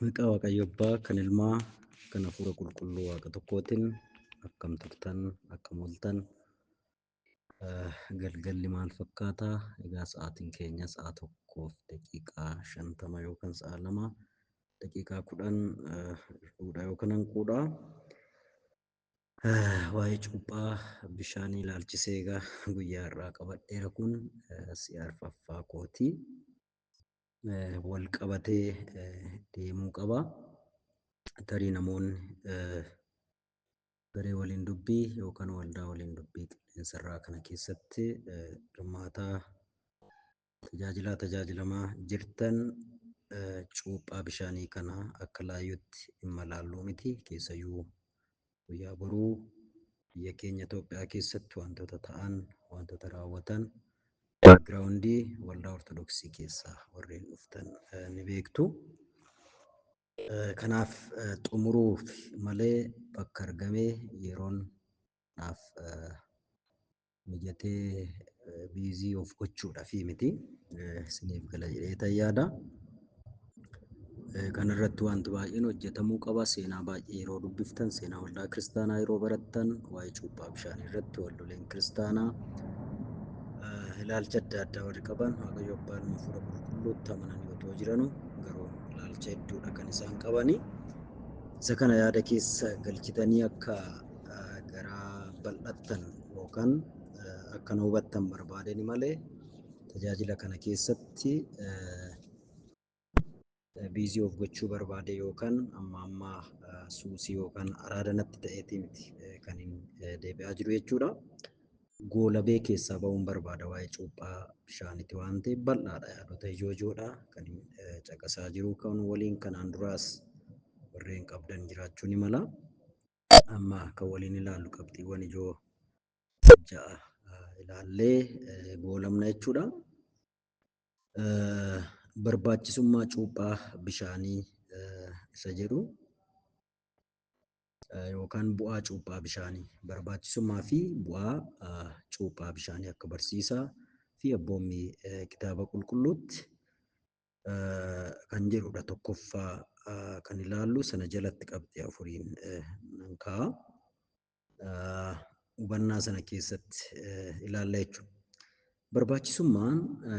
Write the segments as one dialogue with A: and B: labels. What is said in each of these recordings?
A: Maqaa Waaqayyo Abbaa kan Ilmaa kan Hafuura Qulqulluu Waaqa tokkootiin akkam turtan, akkam ooltan, galgalli maal fakkaata? Egaa sa'aatiin keenya sa'a 1:50 yookaan sa'a 2:10 hir'uudha yookaan hanquudha. Waa'ee cuuphaa bishaanii ilaalchisee egaa guyyaa har'aa qabadheera kun si'a arfaffaa kooti. Wal qabatee deemuu qaba. Tarii namoonni garee waliin dubbii yookaan waldaa waliin dubbii qilleensarraa kana keessatti hirmaataa tajaajilaa tajaajilamaa jirtan cuuphaa bishaanii kana akka laayyootti dhimma laalluu miti. Keessayyuu guyyaa boruu biyya keenya Itoophiyaa keessatti wantoota ta'an, wantoota raawwatan baakgiraawundii waldaa Ortodoksii keessaa warreen dhuftan ni beektu. Kanaaf xumuruuf malee bakka argamee yeroon naaf mijatee biizii of gochuudhaafi miti. Isiniif gala jedheetan yaada. Kanarratti wanti baay'een hojjetamuu qaba. Seenaa baay'ee yeroo dubbiftan, seenaa waldaa kiristaanaa yeroo barattan, waa'ee cuuphaa bishaanii irratti waldoleen kiristaanaa ilaalcha adda addaa warri qaban Waaqayyo Abbaa Ilma Hafuura Qulqulluutti amananii otoo jiranu garuu ilaalcha hedduudha kan isaan qabani. Isa kana yaada keessa galchitanii akka garaa bal'attan yookaan akka na hubattan barbaadeni malee tajaajila kana keessatti biizii of gochuu barbaade yookaan amma ammaa suusii yookaan araada natti ta'eeti miti kan hin deebi'aa jiru jechuudha. Goolabee keessaa ba'uun barbaada waa'ee cuuphaa bishaaniiti waan ta'eef bal'aadha, yaadota ijoo ijoodha kan caqasaa jiru kan waliin kanaan duraas warreen qabdan jiraachuu ni mala. Amma kan waliin ilaallu qabxiiwwan ijoo 6 ilaallee goolamna jechuudha. Barbaachisummaa cuuphaa bishaanii isa jedhu yookaan bu'aa cuuphaa bishaanii, barbaachisummaa fi bu'aa cuuphaa bishaanii akka barsiisaa fi abboommii kitaaba qulqulluutti kan jedhudha. Tokkoffaa kan ilaallu sana jalatti qabxii 4 nan kaa'a. Hubannaa sana keessatti ilaalla jechuudha. Barbaachisummaan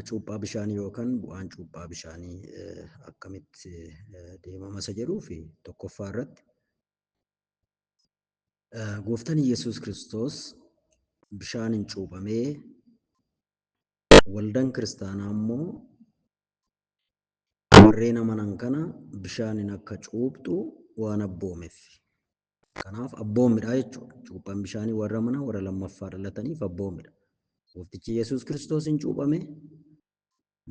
A: cuuphaa bishaanii yookaan bu'aan cuuphaa bishaanii akkamitti deemama isa jedhuu fi tokkoffaa irratti Gooftaan Yesuus Kiristoos bishaaniin cuuphamee waldaan kiristaanaa immoo warreen amanan kana bishaaniin akka cuuphxu waan abboomeef. Kanaaf abboommidha jechuudha. Cuuphaan bishaanii warra amanan warra lammaffaa dhalataniif abboommidha. Gooftichi Yesuus Kiristoos hin cuuphame,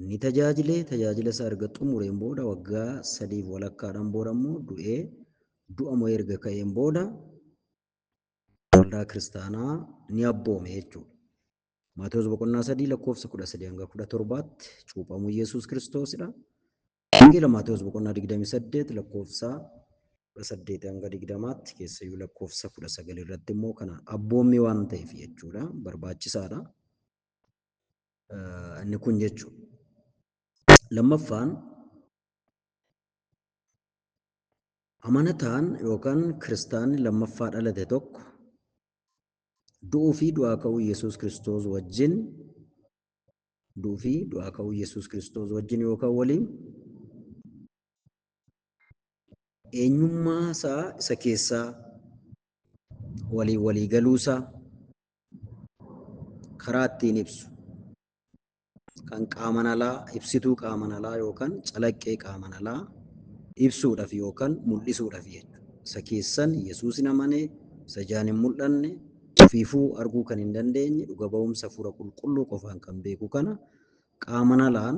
A: ni tajaajilee, tajaajila isaa erga xumureen booda waggaa 3 walakkaadhaan booda immoo du'ee du'a moo erga ka'een booda waldaa kiristaanaa ni abboome jechuudha. Maatewos boqonnaa 3 lakkoofsa 13 hanga 17tti cuuphamuu Yesuus Kiristoosidha. Wangeela Maatewos boqonnaa 28 lakkoofsa 18 hanga 20tti keessayyuu lakkoofsa 19 irratti immoo kana abboommii waan ta'eef jechuudha, barbaachisaadha. Inni kun jechuudha. Lammaffaan amanataan yookaan kiristaanni lammaffaa dhalate tokko du'uu fi du'aa ka'uu Yesuus Kiristoos wajjin, du'uu fi du'aa ka'uu Yesuus Kiristoos wajjin yookaan waliin eenyummaa isaa isa keessaa waliin walii galuu isaa karaa ittiin ibsu kan qaaman alaa, ibsituu qaaman alaa yookaan calaqqee qaaman alaa ibsuudhaaf yookaan mul'isuudhaaf jechuudha. Isa keessan Yesuusin amanee, isa ijaan hin mul'anne, ofiifuu arguu kan hin dandeenye, dhuga ba'umsa Hafuura Qulqulluu qofaan kan beeku kana qaaman alaan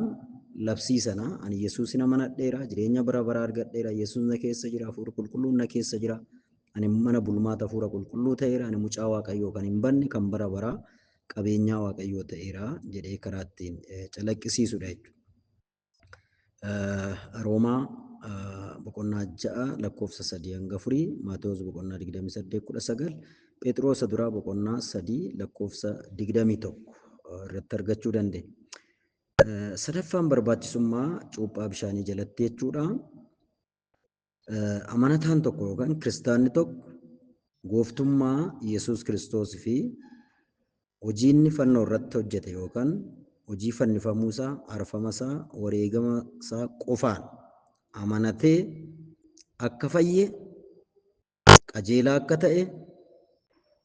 A: labsii sana ani Yesuusin amanadheera, jireenya bara baraa argadheera, Yesuus na keessa jira, Hafuurri Qulqulluun na keessa jira, ani mana bulmaata Hafuura Qulqulluu ta'eera, ani mucaa Waaqayyoo kan hin banne kan bara baraa qabeenyaa Waaqayyoo ta'eera jedhee karaa ittiin calaqqisiisudha jechuudha. Roomaa boqonnaa 6 lakkoofsa 3 hanga 4, Maatewos boqonnaa 28 19, Phexrosa duraa boqonnaa 3 lakkoofsa 21 irratti argachuu dandeenya. Sadaffaan barbaachisummaa cuuphaa bishaanii jalatti jechuudha. Amanataan tokko yookaan kiristaanni tokko gooftummaa Yesuus Kiristoos fi hojii inni fannoo irratti hojjete yookaan hojii fannifamuu isaa, aarfama isaa, wareegama isaa qofaan amanatee akka fayye, qajeelaa akka ta'e,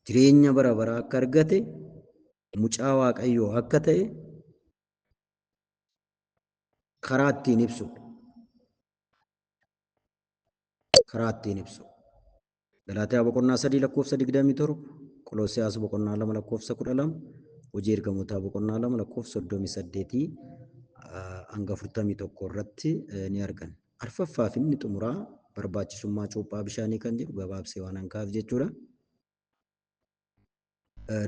A: jireenya bara baraa akka argate, mucaa Waaqayyoo akka ta'e karaa ittiin ibsudha. Karaa ittiin ibsu. Galaatiyaa boqonnaa 3 lakkoofsa 27, Qolosiyaas boqonnaa 2 lakkoofsa 12, Hojii Ergamootaa boqonnaa 2 lakkoofsa 38 hanga 41 irratti ni arganna. Arfaffaa fi inni xumuraa barbaachisummaa cuuphaa bishaanii kan jedhu gabaabsee waan hankaaf jechuudha.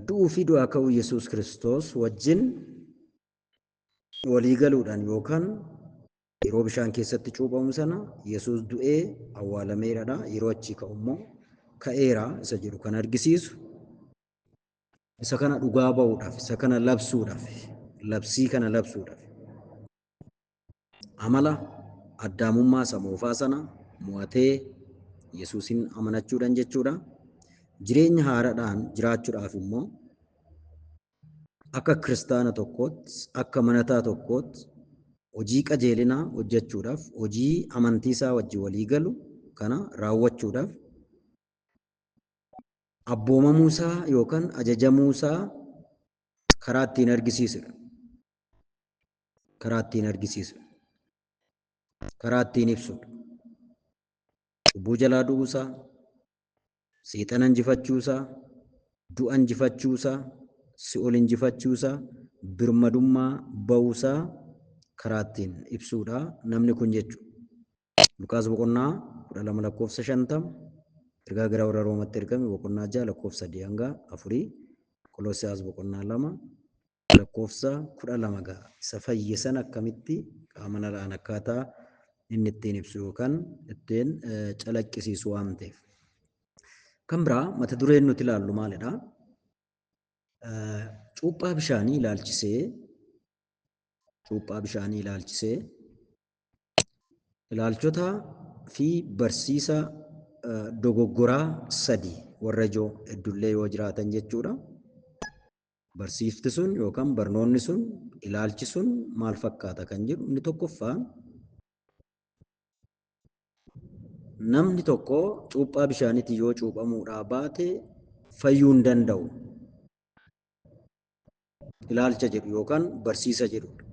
A: Du'uu fi du'aa ka'uu Yesuus Kiristoos wajjin walii galuudhaan yookaan yeroo bishaan keessatti cuuphamu sana Yesuus du'ee awwaalameeradha. Yeroo achii ka'u immoo ka'eera isa jedhu kan argisiisu. Isa kana dhugaa ba'uudhaaf, isa kana labsuudhaaf, labsii kana labsuudhaaf amala addaamummaa isa moofaa sana mo'atee Yesuusin amanachuudhaan jechuudha. Jireenya haaraadhaan jiraachuudhaaf immoo akka kiristaana tokkootti, akka amanataa tokkootti hojii qajeelinaa hojjechuudhaaf, hojii amantii isaa wajjin walii galu kana raawwachuudhaaf abboomamuu isaa yookaan ajajamuu isaa karaa ittiin argisiisudha. Karaa ittiin argisiisudha. Karaa ittiin ibsudha. Cubbuu jalaa du'uu isaa, seexana injifachuu isaa, du'a injifachuu isaa, si'ool injifachuu isaa, birmadummaa ba'uu isaa karaa ittiin ibsuudha namni kun jechuudha. Luqaas boqonnaa 12 lakkoofsa 50, ergaa gara warra Roomatti ergame boqonnaa 6 lakkoofsa 3 hanga 4, Qolosiyaas boqonnaa 2 lakkoofsa 12 ga'a. Isa fayye sana akkamitti qaama nalaan akkaataa inni ittiin ibsu yookaan ittiin calaqqisiisu waan ta'eef. Kan biraa mata dureen nuti ilaallu maalidha? Cuuphaa bishaanii ilaalchisee cuuphaa bishaanii ilaalchisee ilaalchota fi barsiisa dogoggoraa sadi warra ijoo heddullee yoo jiraatan jechuudha. Barsiifti sun yookaan barnoonni sun ilaalchi sun maal fakkaata kan jedhu inni tokkoffaan namni tokko cuuphaa bishaaniitiin yoo cuuphamuudhaa baate fayyuu hin danda'u. Ilaalcha jedhu yookaan barsiisa jedhudha.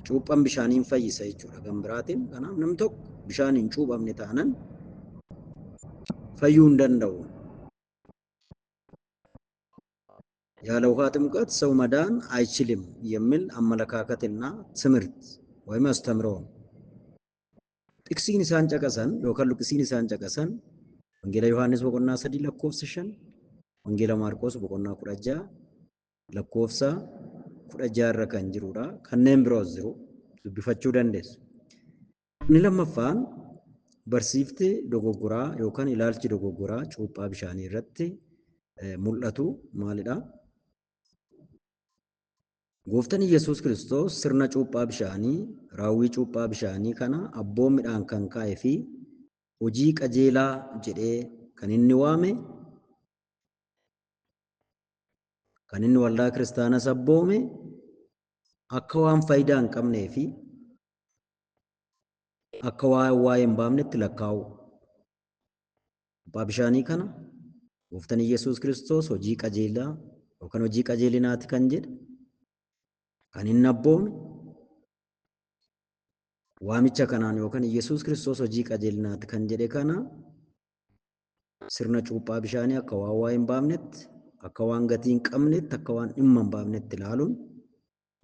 A: Cuuphaan bishaaniin fayyisa jechuudha kan biraatiin. Kanaaf namni tokko bishaan hin cuuphamne taanan fayyuu hin danda'u. ያለ ውሃ ጥምቀት ሰው መዳን አይችልም የሚል አመለካከትና ትምህርት ወይም አስተምሮ ነው። Xiqsiin isaan caqasan yookaan luqqisiin isaan caqasan Wangeela Yohaannis boqonnaa 3 lakkoofsa 5, Wangeela Maarqos boqonnaa 16 lakkoofsa 16 irra kan jirudha. Kanneen biroos jiru dubbifachuu dandeessu. Inni lammaffaan barsiifti dogoggoraa yookaan ilaalchi dogoggoraa cuuphaa bishaanii irratti mul'atu maalidha? Gooftaan Yesuus Kiristoos sirna cuuphaa bishaanii, raawwii cuuphaa bishaanii kana abboommiidhaan kan kaa'ee fi hojii qajeelaa jedhee kan inni waame, kan inni waldaa kiristaanaas abboome akka waan faayidaa hin qabnee fi akka waan waa'ee hin baafnetti lakkaa'u. Cuuphaa bishaanii kana Gooftaan Yesuus Kiristoos hojii qajeelaa yookaan hojii qajeelinaati kan jedhe, kan inni abboome waamicha kanaan yookaan Yesuus Kiristoos hojii qajeelinaati kan jedhe kana sirna cuuphaa bishaanii akka waan waa'ee hin baafnetti, akka waan gatii hin qabnetti, akka waan dhimma hin baafnetti ilaaluun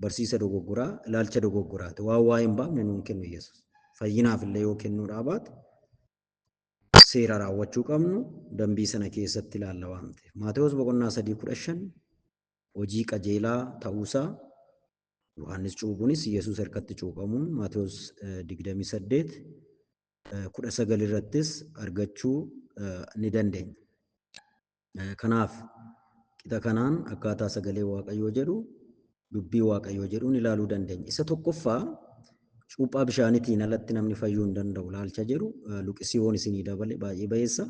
A: barsiisa dogoggoraa, ilaalcha dogoggoraati. Waan waa'ee hin baafne nuun kennu Yesuus. Fayyinaaf illee yoo kennuudhaa baate seera raawwachuu qabnu dambii sana keessatti ilaalla waan ta'eef. Maatewos boqonnaa 3:15 hojii qajeelaa ta'uusaa Yohaannis cuuphuunis Yesuus harkatti cuuphamuun Maatewos 28 19 irrattis argachuu ni dandeenya. Kanaaf qixa kanaan akkaataa sagalee Waaqayyoo jedhu dubbii Waaqayyoo jedhuun ilaaluu dandeenya. Isa tokkoffaa Cuuphaa bishaaniitiin alatti namni fayyuu hin danda'u ilaalcha jedhu luqisiiwwan isinii dabale baay'ee bayeessa.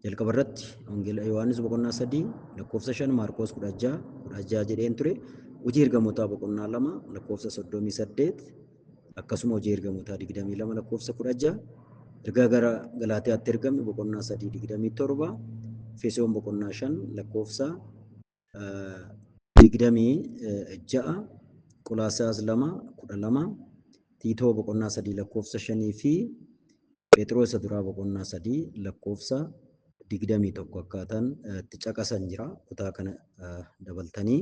A: Jalqaba irratti Wangeela Yohaannis boqonnaa 3 lakkoofsa 5, Maarqos 16 16 jedheen ture. Hojii Ergamootaa boqonnaa 2 lakkoofsa 38, akkasuma Hojii Ergamootaa 22 lakkoofsa 16, ergaa gara Galaatiyaatti ergame boqonnaa 3 27, Efesoon boqonnaa 5 lakkoofsa 26, Qolaasaas 2 12, Tiitoo boqonnaa 3 lakkoofsa 5 fi Phexros isa duraa boqonnaa 3 lakkoofsa 21 akkaataan itti caqasan jira. Kutaa kana dabaltanii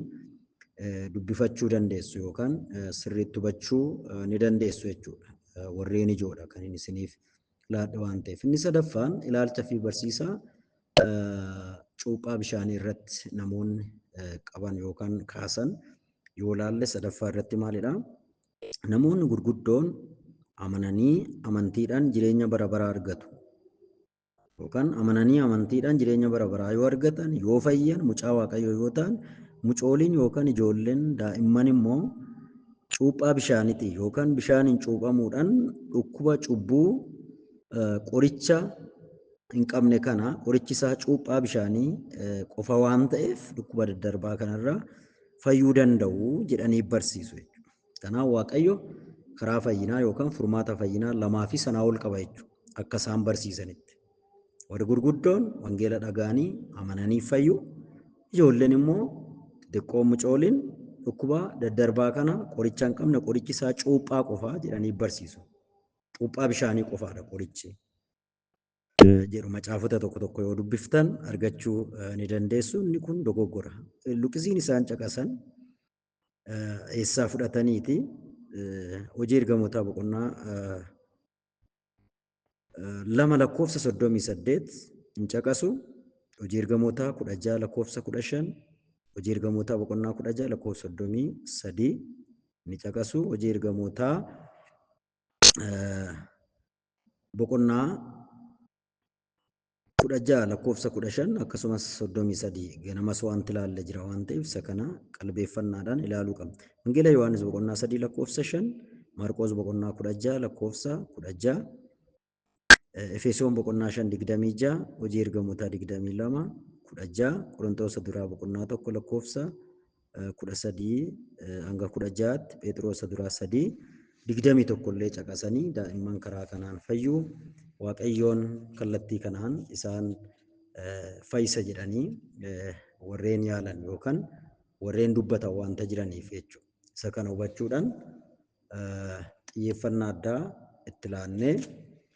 A: dubbifachuu dandeessu yookaan sirriitti hubachuu ni dandeessu jechuudha. Warreen ijoodha kan inni isiniif laadhe waan ta'eef. Inni sadaffaan ilaalcha fi barsiisaa cuuphaa bishaanii irratti namoonni qaban yookaan kaasan yoo laalle sadaffaa irratti maalidha? Namoonni gurguddoon amananii amantiidhaan jireenya bara baraa argatu. Yookaan amananii amantiidhaan jireenya bara baraa yoo argatan, yoo fayyan, mucaa Waaqayyoo yoo ta'an, mucooliin yookaan ijoolleen daa'imman immoo cuuphaa bishaaniitiin yookaan bishaaniin cuuphamuudhaan dhukkuba cubbuu qoricha hin qabne kana qorichi isaa cuuphaa bishaanii qofa waan ta'eef dhukkuba daddarbaa kanarraa fayyuu danda'u jedhanii barsiisu jechuudha. Kanaaf Waaqayyo karaa fayyinaa yookaan furmaata fayyinaa lamaa fi sanaa ol qaba jechuudha akka isaan barsiisanitti. Warri gurguddoon wangeela dhaga'anii amananii fayyu. Ijoolleen immoo xixiqqoon mucooliin dhukkuba daddarbaa kana qoricha hin qabne qorichi isaa cuuphaa qofaa jedhanii barsiisu. Cuuphaa bishaanii qofaadha qorichi jedhu macaafota tokko tokko yoo dubbiftan argachuu ni dandeessu. Inni kun dogoggora. Luqisiin isaan caqasan eessaa fudhataniiti? Hojii Ergamootaa boqonnaa 2 lakkoofsa 38 hin caqasu. Hojii Ergamootaa 16 lakkoofsa 15, Hojii Ergamootaa boqonnaa 16 lakkoofsa 33 ni caqasu. Hojii Ergamootaa boqonnaa 16 lakkoofsa 15 akkasumas 33 ganamas wanti ilaalle jira waan ta'eef isa kana qalbeeffannaadhaan ilaaluu qabna. Wangeela Yohaannis boqonnaa 3 lakkoofsa 5, Maarqos boqonnaa 16 lakkoofsa 16, Efesoon boqonnaa 5 26, Hojii Ergamootaa 22 16, Qorontoos duraa boqonnaa 1 lakkoofsa 13 hanga 16tti, Phexros duraa 3 21 illee caqasanii daa'imman karaa kanaan fayyuu, Waaqayyoon kallattii kanaan isaan fayyisa jedhanii warreen yaalan yookaan warreen dubbatan waanta jiraniif jechuudha. Isa kana hubachuudhaan xiyyeeffannaa addaa itti laannee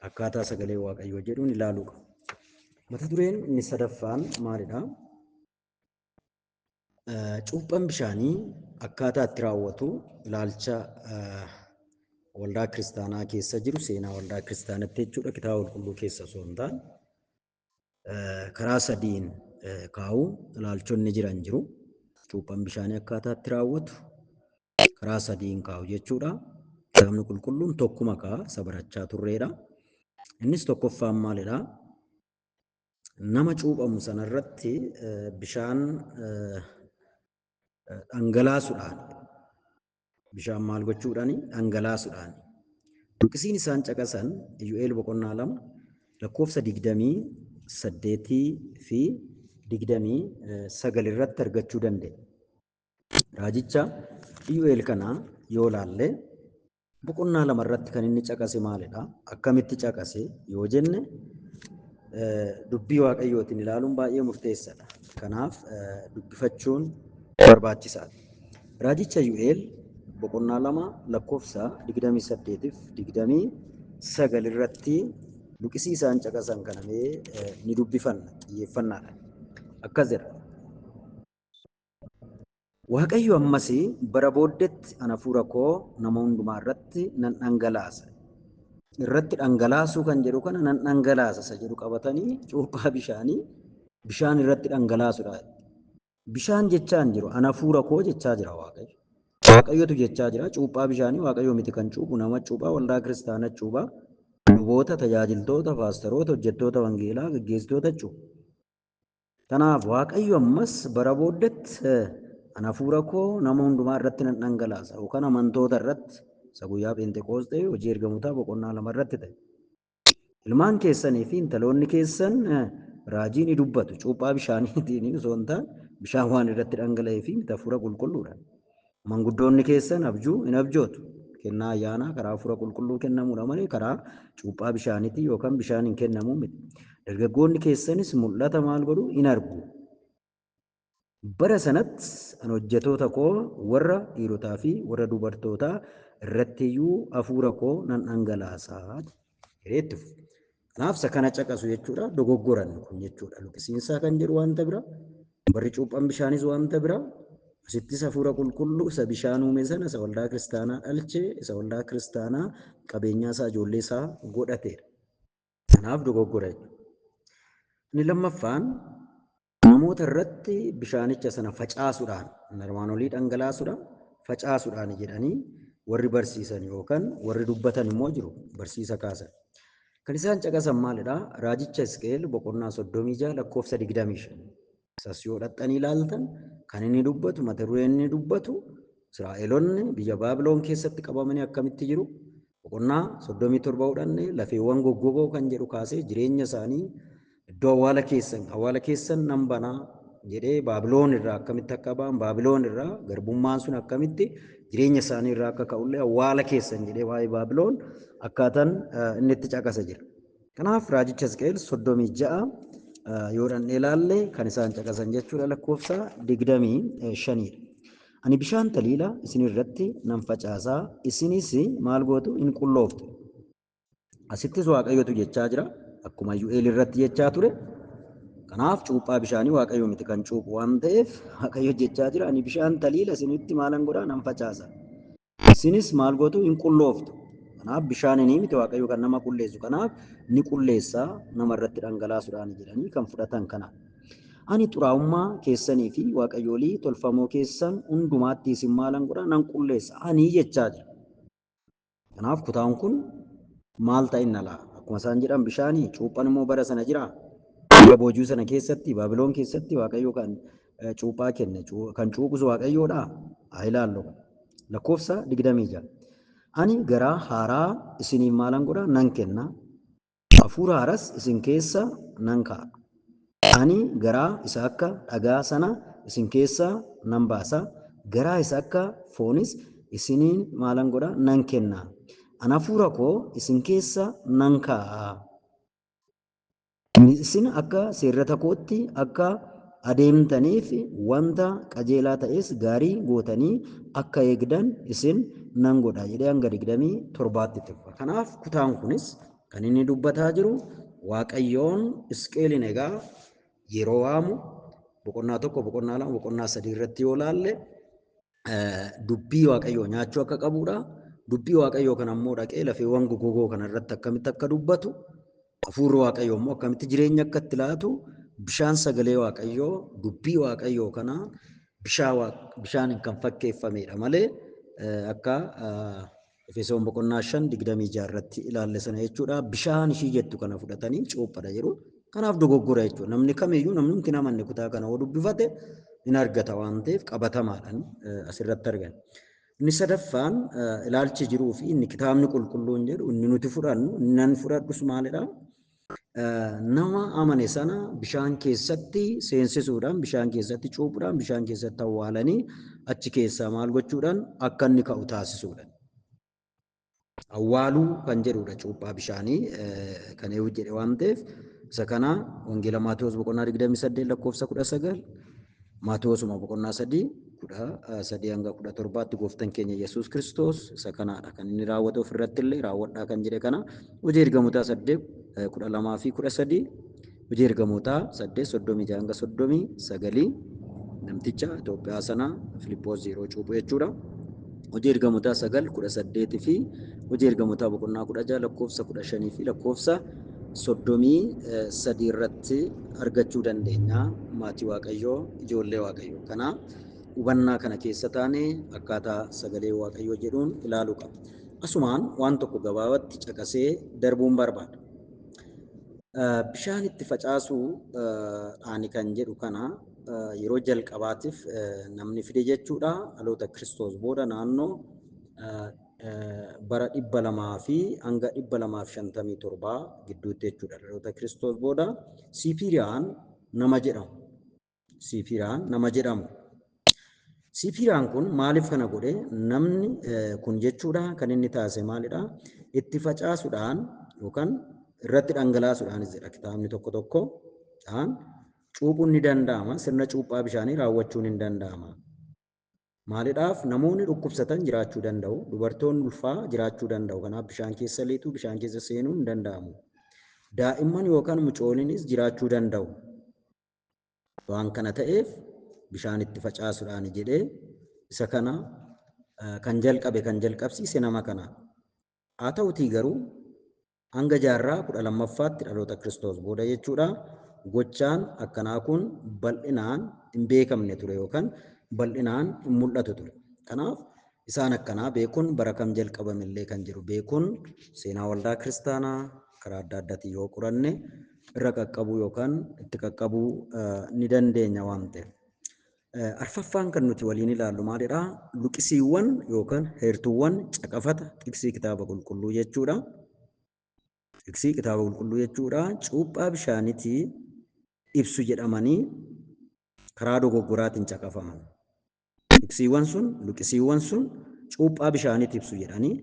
A: akkaataa sagalee Waaqayyoo jedhuun ilaaluu qabna. Mata dureen inni sadaffaan maalidha? Cuuphaan bishaanii akkaataa itti raawwatu ilaalcha waldaa kiristaanaa keessa jiru, seenaa waldaa kiristaanatti jechuudha, kitaaba qulqulluu keessa osoo hin taane karaa sadiin kaa'u ilaalchonni jiran jiru. Cuuphaan bishaanii akkaataa itti raawwatu karaa sadiin kaa'u jechuudha. Kitaabni qulqulluun tokkuma kaa'a, isa barachaa turreedha. Innis tokkoffaan maalidha? Nama cuuphamu sanarratti bishaan dhangalaasuudhaan, bishaan maal gochuudhaan? Dhangalaasuudhaan. Luqisiin isaan caqasan Iyyu'eel boqonnaa 2 lakkoofsa 28 fi 29 irratti argachuu dandeenya. Raajicha Iyyu'eel kana yoo laalle boqonnaa 2 irratti kan inni caqase maalidha? Akkamitti caqase yoo jenne dubbii Waaqayyootiin ilaaluun baay'ee murteessaadha. Kanaaf dubbifachuun barbaachisaadha. Raajicha Iyyu'eel boqonnaa 2 lakkoofsa 28 fi 29 irratti luqisii isaan caqasan kana mee ni dubbifanna xiyyeeffannaadha. Akkas jedha. Waaqayyo ammas bara booddeetti ana hafuura koo nama hundumaa irratti nan dhangalaasa. Irratti dhangalaasuu kan jedhu kana nan dhangalaasa isa jedhu qabatanii cuuphaa bishaanii bishaan irratti dhangalaasudha. Bishaan jechaa hin jiru, ana hafuura koo jechaa jira Waaqayyo. Waaqayyotu jechaa jira. Cuuphaa bishaanii Waaqayyo miti kan cuuphu, nama cuuphaa, waldaa kiristaanaa cuuphaa, luboota, tajaajiltoota, paasteroota, hojjettoota wangeelaa, gaggeessitoota cuupha. Kanaaf Waaqayyo ammas bara booddetti ana hafuura koo nama hundumaa irratti nan dhangalaasa yookaan amantoota irratti Isa guyyaa Pheenxeqoosxee hojii ergamootaa boqonnaa 2 irratti ta'e. Ilmaan keessanii fi intaloonni keessan raajii ni dubbatu. Cuuphaa bishaaniitiin osoo hin taane bishaan waan irratti dhangala'ee fi hafuura qulqulluudha. Manguddoonni keessan abjuu hin abjootu. Kennaa ayyaanaa karaa hafuura qulqulluu kennamuudha malee karaa cuuphaa bishaaniitiin yookaan bishaan hin kennamuu miti. Dargaggoonni keessanis mul'ata maal godhu hin argu. Bara sanatti ani hojjettoota koo warra dhiirotaa fi warra dubartootaa irrattiyyuu hafuura koo nan dhangalaasaa jedhee itti fufe. Kanaaf isa kana caqasu jechuudha. Dogoggoran kun jechuudha. Luqisiinsaa kan jedhu wanta bira, barri cuuphaan bishaanis wanta bira, asittis hafuura qulqulluu isa bishaan uume sana isa waldaa kiristaanaa dhalchee isa waldaa kiristaanaa qabeenyaa isaa ijoollee isaa godhateedha. Kanaaf dogoggora jechuudha. Inni lammaffaan namoota irratti bishaanicha sana facaasuudhaan, armaan olii dhangalaasuudhaan, facaasuudhaan jedhanii warri barsiisan yookaan warri dubbatan immoo jiru barsiisa kaasan. Kan isaan caqasan maalidhaa? Raajicha Hisqeel boqonnaa 36 lakkoofsa 25. Isas yoo dhaqxanii ilaaltan kan inni dubbatu, mata dureen inni dubbatu Israa'eloonni biyya Baabiloon keessatti qabamanii akkamitti jiru? Boqonnaa 37 fudhannee lafeewwan goggogoo kan jedhu kaasee jireenya isaanii iddoo awwaala keessan nan banaa jedhee Baabiloon irraa akkamitti akka ba'an, Baabiloon irraa garbummaan sun akkamitti jireenya isaanii irraa akka ka'ullee awwaala keessan jedhee waa'ee Baabiloon akkaataan inni itti caqasa jira. Kanaaf raajicha Hisqeel 36 yoo dhaqnee ilaalle kan isaan caqasan jechuudha lakkoofsa 25dha. Ani bishaan taliila isin irratti nan facaasaa, isinis maal gootu hin qullooftu. Asittis Waaqayyotu jechaa jira. Akkuma Yu'eel irratti jechaa ture. Kanaaf cuuphaa bishaanii Waaqayyo miti kan cuuphu waan ta'eef Waaqayyo jechaa jira. Ani bishaan taliila isinitti maalan godhaa nan facaasa. Isinis maal gootu hin qullooftu. Kanaaf bishaan inni miti Waaqayyo kan nama qulleessu. Kanaaf ni qulleessaa nama irratti dhangalaasuudhaan jedhanii kan fudhatan kana. Ani xuraa'ummaa keessanii fi waaqayyoolii tolfamoo keessan hundumaatti isin maalan godhaa nan qulleessa. Ani jechaa jira. Kanaaf kutaan kun maal ta'inna laa? Akkuma isaan jedhan bishaanii cuuphaan immoo bara sana jira. Biyya boojuu sana keessatti Baabiloon keessatti Waaqayyo kan cuuphaa kenne kan cuuphus Waaqayyoodha. Haa ilaallu. Lakkoofsa 26. Ani garaa haaraa isiniif maalan godhaa nan kenna. Hafuura haaras isin keessa nan kaa'a. Ani garaa isa akka dhagaa sana isin keessaa nan baasa. Garaa isa akka foonis isiniin maalan godhaa nan kenna. Ani hafuura koo isin keessa nan kaa'a. Isin akka seerrata kootti akka adeemtaniif wanta qajeelaa ta'es gaarii gootanii akka eegdan isin nan godha jedhee hanga 27tti itti fufa. Kanaaf kutaan kunis kan inni dubbataa jiru Waaqayyoon Hisqeelin egaa yeroo waamu boqonnaa 1, boqonnaa 2, boqonnaa 3 irratti yoo laalle dubbii Waaqayyoo nyaachuu akka qabudha. Dubbii Waaqayyoo kana immoo dhaqee lafeewwan gogogoo kana irratti akkamitti akka dubbatu, hafuurri Waaqayyoo immoo akkamitti jireenya akka itti laatu, bishaan sagalee Waaqayyoo, dubbii Waaqayyoo kana bishaaniin kan fakkeeffamedha malee akka Efesoon boqonnaa 5 26 irratti ilaalle sana jechuudha. Bishaan ishii jettu kana fudhatanii cuuphadha jedhu. Kanaaf dogoggora jechuudha. Namni kamiyyuu namni hundi namanne kutaa kana yoo dubbifate hin argata waan ta'eef qabatamaadhaan asirratti argan. Inni sadaffaan ilaalchi jiruu fi inni kitaabni qulqulluun jedhu inni nuti fudhannu inni nan fudhadhus maalidha? Nama amane sana bishaan keessatti seensisuudhaan, bishaan keessatti cuuphuudhaan, bishaan keessatti awwaalanii achi keessaa maal gochuudhaan akka inni ka'u taasisuudha. Awwaaluu kan jedhudha cuuphaa bishaanii kan eewu jedhe waan ta'eef isa kana Wangeela Maatewos boqonnaa 28 lakkoofsa 19, Maatewosuma boqonnaa 3 13 hanga 17tti gooftan keenya Yesuus Kiristoos isa kanaadha kan inni raawwate ofirratti illee raawwadhaa kan jedhe kana hojii ergamootaa 8 12 fi 13 hojii ergamootaa 8 36 hanga 39 namticha Itoophiyaa sana Filiippoos yeroo cuuphu jechuudha. Hojii ergamootaa 9 18 fi hojii ergamootaa boqonnaa 16 lakkoofsa 15 fi lakkoofsa 33 irratti argachuu dandeenya. Maatii Waaqayyoo, ijoollee Waaqayyoo. Kana hubannaa kana keessa taane akkaataa sagalee Waaqayyoo jedhuun ilaaluu qaba. Asumaan waan tokko gabaabatti caqasee darbuun barbaada. Bishaan itti facaasuu dhaani kan jedhu kana yeroo jalqabaatiif namni fide jechuudha. Dhaloota Kiristoos booda naannoo bara 200 fi hanga 257 gidduutti jechuudha. Dhaloota Kiristoos booda Siipiriyaan nama jedhamu. Siipiriyaan nama jedhamu. Siipiriyaan kun maaliif kana godhe? Namni kun jechuudha kan inni taasise maalidha? Itti facaasuudhaan yookaan irratti dhangalaasuudhaanis jedha kitaabni tokko tokko. Cuuphuun ni danda'ama. Sirna cuuphaa bishaanii raawwachuun hin danda'ama. Maalidhaaf namoonni dhukkubsatan jiraachuu danda'u. Dubartoonni ulfaa jiraachuu danda'u. Kanaaf bishaan keessa liixuu, bishaan keessa seenuu hin danda'amu. Daa'imman yookaan mucooliinis jiraachuu danda'u. Waan kana ta'eef bishaan itti facaasuudhaan jedhee isa kana kan jalqabe kan jalqabsiise nama kana. Haa ta'utii garuu hanga jaarraa 12ffaatti dhaloota Kiristoos booda jechuudha. Gochaan akkanaa kun bal'inaan hin beekamne ture yookaan bal'inaan hin mul'atu ture. Kanaaf isaan akkanaa beekuun bara kam jalqabamillee kan jiru beekuun seenaa waldaa kiristaanaa karaa adda addaatiin yoo qoranne irra qaqqabuu yookaan itti qaqqabuu ni dandeenya waan ta'eef. Arfaffaan kan nuti waliin ilaallu maalidhaa? Luqisiiwwan yookaan heertuuwwan caqafata tiksii kitaaba qulqulluu jechuudha. Tiksii kitaaba qulqulluu jechuudha. Cuuphaa bishaaniitii ibsu jedhamanii karaa dogoggoraatiin caqafaman. Tiksiiwwan sun, luqisiiwwan sun cuuphaa bishaaniitii ibsu jedhanii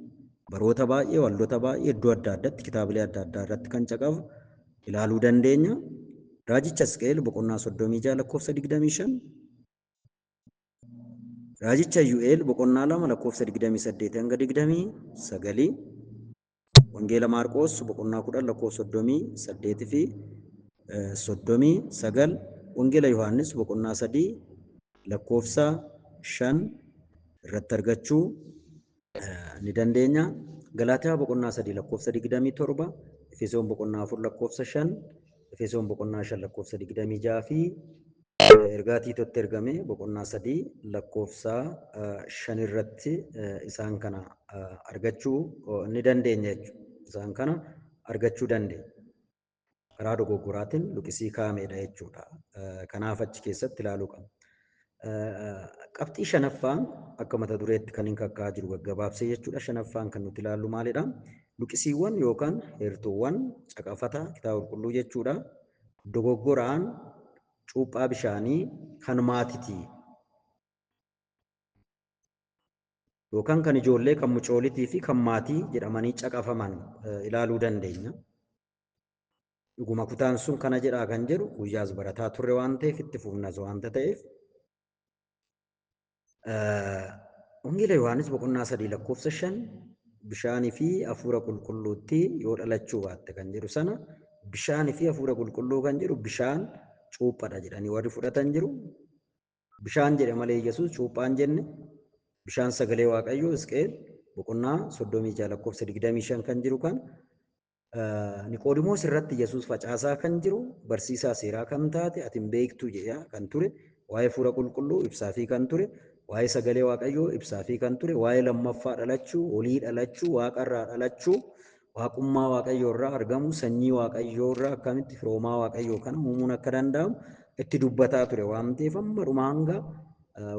A: baroota baay'ee, waldoota baay'ee iddoo adda addaatti kitaabilee adda addaa irratti kan caqafu ilaaluu dandeenya. Raajicha Hisqi'eel boqonnaa 36 lakkoofsa 25. Raajicha Iyyu'eel boqonnaa 2 lakkoofsa 28 hanga 29. Wangeela Maarqoos boqonnaa 10 lakkoofsa 38 fi 39. Wangeela Yohaannis boqonnaa 3 lakkoofsa 5 irratti argachuu ni dandeenya. Galaatiyaa boqonnaa 3 lakkoofsa 27, Efesoon boqonnaa 4 lakkoofsa 5, Efesoon boqonnaa 5 lakkoofsa 26 fi ergaa Tiitootti ergame boqonnaa 3 lakkoofsa 5 irratti isaan kana argachuu ni dandeenya jechuudha. Isaan kana argachuu dandeenya. Karaa dogoggoraatiin luqisii kaa'amedha jechuudha. Kanaaf achi keessatti ilaaluu qabna. Qabxii shanaffaan akka mata dureetti kan hin kakkaa jiru gaggabaabsee jechuudha. Shanaffaan kan nuti ilaallu maalidha? Luqisiiwwan yookaan heertuuwwan caqafata kitaaba qulqulluu jechuudha. Dogoggoraan cuuphaa bishaanii kan maatitii yookaan kan ijoollee, kan mucoolitii fi kan maatii jedhamanii caqafaman ilaaluu dandeenya. Dhuguma kutaan sun kana jedhaa kan jedhu guyyaas barataa turre waan ta'eef itti fufnas waanta ta'eef. Wangeela Yohaannis boqonnaa 3 lakkoofsa 5 bishaanii fi hafuura qulqulluutti yoo dhalachuu baatte kan jedhu sana bishaanii fi hafuura qulqulluu kan jedhu bishaan cuuphadha jedhanii warri fudhatan jiru. Bishaan jedhe malee Yesuus cuuphaan jenne bishaan sagalee Waaqayyoo Hisqi'eel boqonnaa 36 lakkoofsa 25 kan jiru kan Niqoodimoos irratti Yesuus facaasaa kan jiru barsiisaa seeraa kan taate ati hin beektuu jedhaa kan ture waa'ee hafuura qulqulluu ibsaafii kan ture waa'ee sagalee Waaqayyoo ibsaafii kan ture waa'ee lammaffaa dhalachuu olii dhalachuu waaqarraa dhalachuu waaqummaa Waaqayyoo irraa argamu sanyii Waaqayyoo irraa akkamitti firoomaa Waaqayyoo kana uumuun akka danda'amu itti dubbataa ture waan ta'eef amma dhuma hanga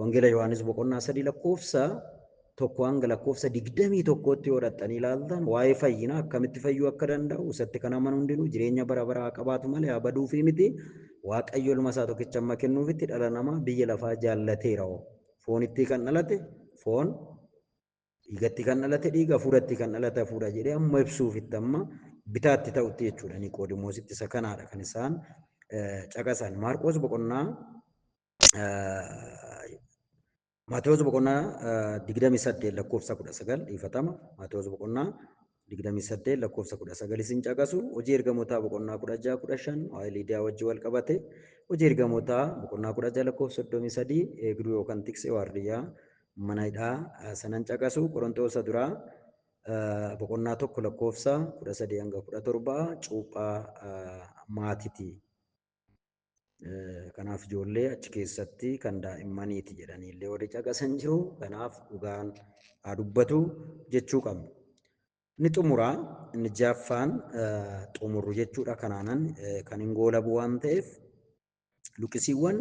A: Wangeela Yohaannis boqonnaa 3 lakkoofsa 1 hanga lakkoofsa 21tti yoo dhaqxanii ilaaltan waa'ee fayyinaa akkamitti fayyuu akka danda'u isatti kan amanu hundinuu jireenya bara baraa qabaatu malee haa baduufii miti. Waaqayyo ilma isaa tokkicha amma kennuufitti dhala namaa biyya lafaa jaallateera. Foonitti kan dhalate foon, dhiigatti kan dhalate dhiiga, hafuuratti kan dhalate hafuura jedhee amma ibsuufitti amma bitaatti ta'utti jechuudha. Niqoodimoositti isa kanaadha kan isaan caqasan. Maarqoos boqonnaa Maatewos boqonnaa 28 lakkoofsa 19 dhiifatama. Maatewos boqonnaa 28 lakkoofsa 19 isin caqasu. Hojii ergamootaa boqonnaa 16 15 waa'ee Liidiyaa wajjin wal qabate. Hojii ergamootaa boqonnaa 16 lakkoofsa 33 eegduu yookaan tiksee waardiyyaa mana hidhaa sanan caqasu. Qorontoosa duraa boqonnaa 1 lakkoofsa 13 hanga 17 cuuphaa maatiti. Kanaaf ijoollee achi keessatti kan daa'immaniiti jedhanii illee warri caqasan jiru. Kanaaf dhugaan haa dubbatu jechuu qabna. Inni xumuraa inni jaaffaan xumurru jechuudha. Kanaanan kan hin goolabu waan ta'eef luqisiiwwan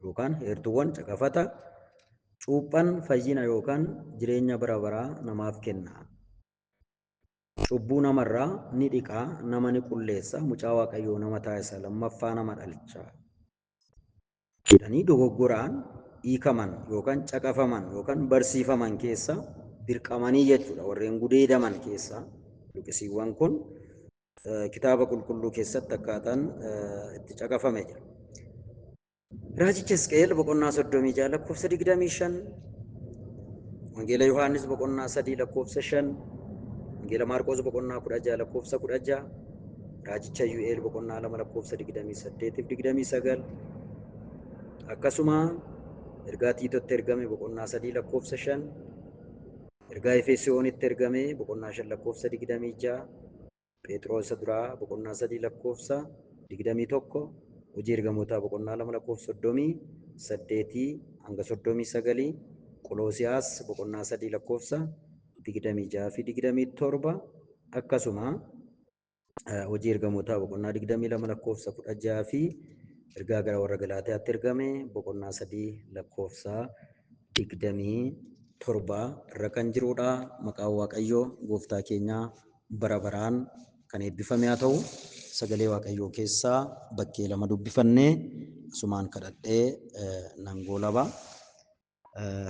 A: yookaan heertuuwwan caqafata Cuuphaan fayyina yookaan jireenya bara baraa namaaf kenna. Cubbuu namarraa ni dhiqaa, nama ni qulleessa, mucaa Waaqayyoo nama taasisa, lammaffaa nama dhalcha jedhanii dogoggoraan hiikaman yookaan caqafaman yookaan barsiifaman keessa dirqamanii jechuudha. Warreen gudeedaman keessa luqqisiiwwan kun kitaaba qulqulluu keessatti akkaataan itti caqafame jira. Raajicha Hisqi'eel boqonnaa 36 lakkoofsa 25, Wangeela Yohaannis boqonnaa 3 lakkoofsa 5, Wangeela Maarqos boqonnaa 16 lakkoofsa 16, Raajicha Yu'eel boqonnaa 2 lakkoofsa 28 fi 29, akkasuma ergaa Tiitotti ergame boqonnaa 3 lakkoofsa 5, ergaa Efesoonitti ergame boqonnaa 5 lakkoofsa 26, Phexros isa duraa boqonnaa 3 lakkoofsa 21, Hojii Ergamootaa boqonnaa 2 lakkoofsa 38 hanga 39, Qoloosiyaas boqonnaa 3 lakkoofsa 26 fi 27, akkasuma Hojii Ergamootaa boqonnaa 22 lakkoofsa 16 fi ergaa gara warra Galaatiyaatti ergame boqonnaa 3 lakkoofsa 27 irra kan jirudha. Maqaan Waaqayyoo gooftaa keenyaa bara baraan kan eebbifame haa ta'u. Sagalee Waaqayyoo keessaa bakkee lama dubbifannee asumaan kadhadhee nan goolaba.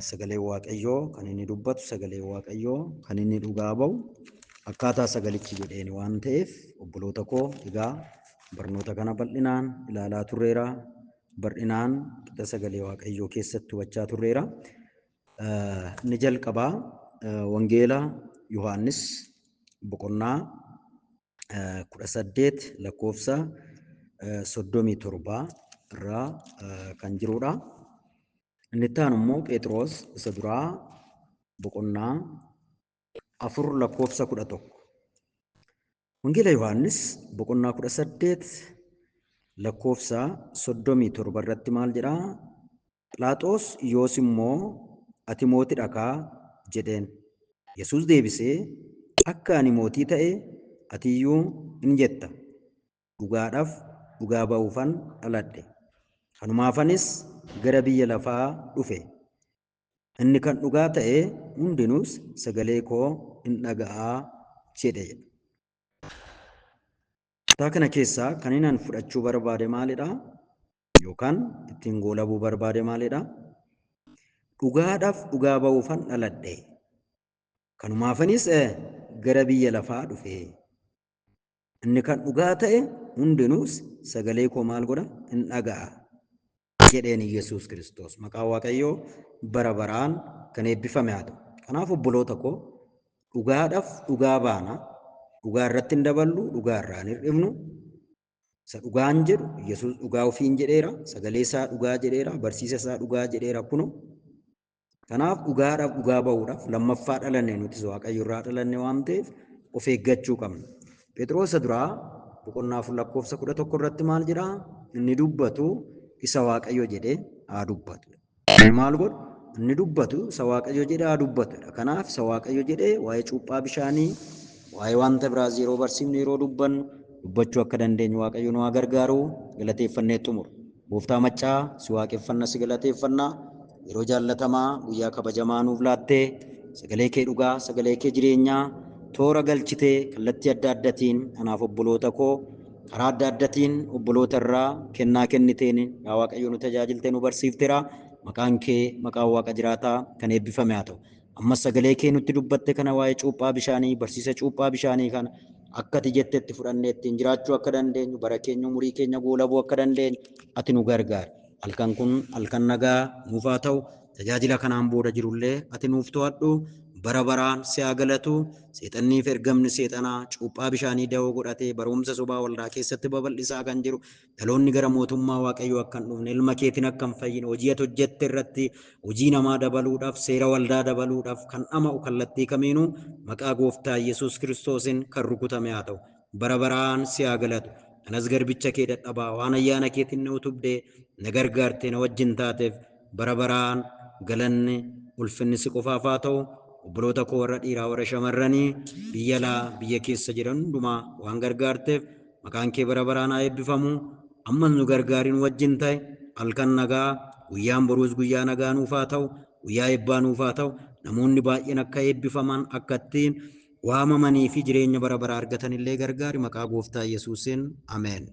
A: Sagalee Waaqayyoo kan inni dubbatu, sagalee Waaqayyoo kan inni dhugaa ba'u akkaataa sagalichi jedheen waan ta'eef, obboloota koo, egaa barnoota kana bal'inaan ilaalaa turreera. Bal'inaan qixa sagalee Waaqayyoo keessatti hubachaa turreera. Inni jalqabaa Wangeela Yohaannis boqonnaa 18 lakkoofsa 37 irraa kan jirudha. Inni itti aanu immoo Phexros isa duraa boqonnaa 4 lakkoofsa 11. Wangeela Yohaannis boqonnaa 18 lakkoofsa 37 irratti maal jedhaa? Philaaxoos yoos immoo ati mootidha kaa jedheen. Yesuus deebisee, akka ani mootii ta'e ati iyyuu in jetta. Dhugaadhaaf dhugaa ba'uufan dhaladhe. Kanumaafanis gara biyya lafaa dhufe. Inni kan dhugaa ta'e hundinuus sagalee koo in dhaga'a jedhe. Kutaa kana keessaa kan inni fudhachuu barbaade maalidha? Yookaan ittiin goolabuu barbaade maalidha? Dhugaadhaaf dhugaa ba'uufan dhaladhe. Kanumaafanis gara biyya lafaa dhufe. Inni kan dhugaa ta'e hundinuus sagalee koo maal godha? In dhaga'a jedheen Yesuus Kiristoos. Maqaan Waaqayyoo bara baraan kan eebbifame haa ta'u. Kanaaf obboloota koo, dhugaadhaaf dhugaa baana. Dhugaa irratti hin daballu, dhugaa irraa hin hir'ifnu. Isa dhugaan jedhu Yesuus dhugaa ofiin jedheera, sagalee isaa dhugaa jedheera, barsiisa isaa dhugaa jedheera kuno. Kanaaf dhugaadhaaf dhugaa ba'uudhaaf lammaffaa dhalanne, nutis Waaqayyo irraa dhalanne waan ta'eef of eeggachuu qabna. Phexros isa duraa boqonnaa 4 lakkoofsa 11 irratti maal jedhaa? Inni dubbatu isa Waaqayyo jedhee haa dubbatu. Inni maal godhu? Inni dubbatu isa Waaqayyo jedhee haa dubbatudha. Kanaaf isa Waaqayyo jedhee waa'ee cuuphaa bishaanii, waa'ee wanta biraas yeroo barsiifnu, yeroo dubbannu dubbachuu akka dandeenyu Waaqayyo nu haa gargaaru. Galateeffannee xumuru. Gooftaa maccaa, si waaqeffanna, si galateeffanna. Yeroo jaallatamaa, guyyaa kabajamaa nuuf laattee, sagalee kee dhugaa, sagalee kee jireenyaa toora galchitee kallattii adda addatiin anaaf obboloota koo karaa adda addatiin obboloota irraa kennaa kenniteen, yaa Waaqayyo, nu tajaajiltee nu barsiifteera. Maqaan kee, maqaan Waaqa jiraataa kan eebbifame haa ta'u. Ammas sagalee kee nutti dubbatte kana, waa'ee cuuphaa bishaanii, barsiisa cuuphaa bishaanii kana akka ati jettetti fudhannee ittiin jiraachuu akka dandeenyu, bara keenya, umurii keenya goolabuu akka dandeenyu ati nu gargaari. Halkan kun halkan nagaa nuuf haa ta'u. Tajaajila kanaan booda jirullee ati nuuf to'adhu. Bara baraan si haa galatu. Seexanniif ergamni seexanaa cuuphaa bishaanii da'oo godhatee barumsa sobaa waldaa keessatti babal'isaa kan jiru, dhaloonni gara mootummaa Waaqayyoo akka hin dhufne, ilma keetiin akka hin fayyine, hojii ati hojjette irratti hojii namaa dabaluudhaaf, seera waldaa dabaluudhaaf kan dhama'u kallattii kamiinuu maqaa gooftaa Yesuus Kiristoosiin kan rukutame haa ta'u. Bara baraan si haa galatu. Anas garbicha kee dadhabaa waan ayyaana keetiin na utubdee, na gargaartee, na wajjin taateef bara baraan galanni ulfinni si qofaaf haa ta'u. Obboloota koo warra dhiiraa, warra shamarranii biyya alaa, biyya keessa jiran hundumaa waan gargaarteef maqaan kee bara baraan haa eebbifamu. Ammas nu gargaari, nu wajjin ta'e. Halkan nagaa, guyyaan boruus guyyaa nagaa nuuf haa ta'u. Guyyaa eebbaa nuuf haa ta'u. Namoonni baay'een akka eebbifaman, akka ittiin waamamanii fi jireenya bara baraa argatan illee gargaari. Maqaa Gooftaa Yesuusiin. Ameen.